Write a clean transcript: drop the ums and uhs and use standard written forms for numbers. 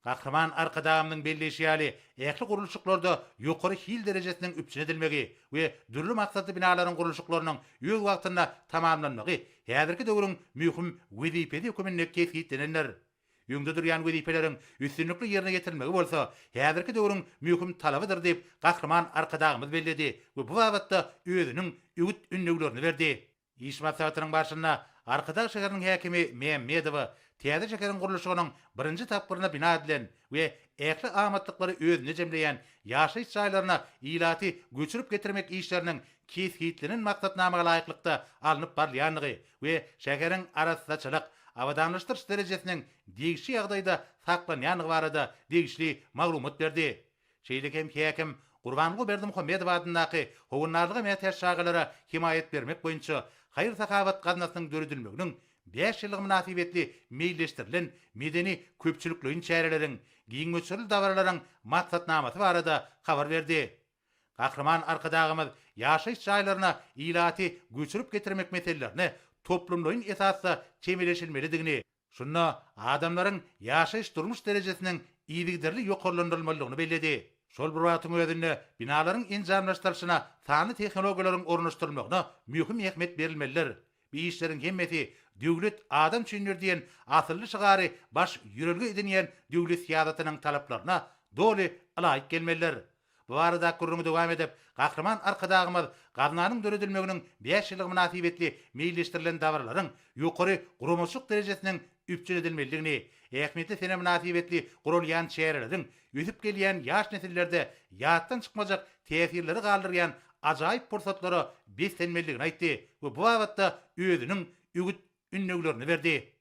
Gahryman Arkadagymyzyň belleýşi ýaly, ähli gurluşyklarda ýokary hil derejesiniň üpjün edilmegi we dürli maksatly binalaryň gurluşyklarynyň öz wagtynda tamamlanmagy häzirki döwrüň möhüm wezipesi höküminde kesgitlenendir. Öňde durýan wezipeleriň üstünlikli ýerine ýetirilmegi bolsa, häzirki döwrüň möhüm talabydyr diýip, Gahryman Arkadagymyz belledi we bu babatda özüniň öwüt-ündewlerini berdi. Iş maslahatynyň barşynda Arkadag şäheriniň häkimi Mämmedowa täze şäheriň gurluşygynyň birinji tapgyrynda bina edilen we ähli amatlyklary özünde jemleýän ýaşaýyş jaýlaryna ilaty göçürip getirmek işleriniň kesgitlenen maksatnama laýyklykda alnyp barylýandygy we şäheriň arassaçylyk, abadanlaşdyryş derejesiniň degişli ýagdaýda saklanýandygy barada degişli maglumat berdi. Şeýle hem häkim Gurbanguly Berdimuhamedow adyndaky Howandarlyga mätäç çagalara hemaýat bermek boýunça haýyr-sahawat gaznasynyň döredilmeginiň bäş ýyllygy mynasybetli meýilleşdirilen medeni-köpçülikleýin çäreleriň, giň möçberli dabaralaryň maksatnamasy barada habar berdi. Gahryman Arkadagymyz ýaşaýyş jaýlaryna ilaty göçürip getirmek meselelerine toplumlaýyn esasda çemeleşilmelidigini, Şunda adamlaryň ýaşaýyş-durmuş derejesiniň yzygiderli ýokarlandyrylmalydygyny belledi. Şol bir wagtyň özünde, binalaryň enjamlaşdyrylyşyna sanly tehnologiýalaryň ornaşdyrylmagyna möhüm ähmiýet berilmelidir. Bu işleriň hemmesi Döwlet adam üçindir diýen asylly şygary baş ýörelge edinýän döwlet syýasatynyň talaplaryna doly ylaýyk gelmelidir. Bu barada gürrüňi dowam edip, Gahryman Arkadagymyz gaznanyň döredilmeginiň bäş ýyllygy mynasybetli meýilleşdirilen dabaralaryň ýokary guramaçylyk derejesiniň üpjün edilmelidigini, ähmiýetli sene mynasybetli guralýan çäreleriň ösüp gelýän ýaş nesillerde ýatdan çykmajak täsirleri galdyrýan ajaýyp pursatlara beslenmelidigini aýtdy we bu babatda özüniň öwüt-ündewlerini berdi.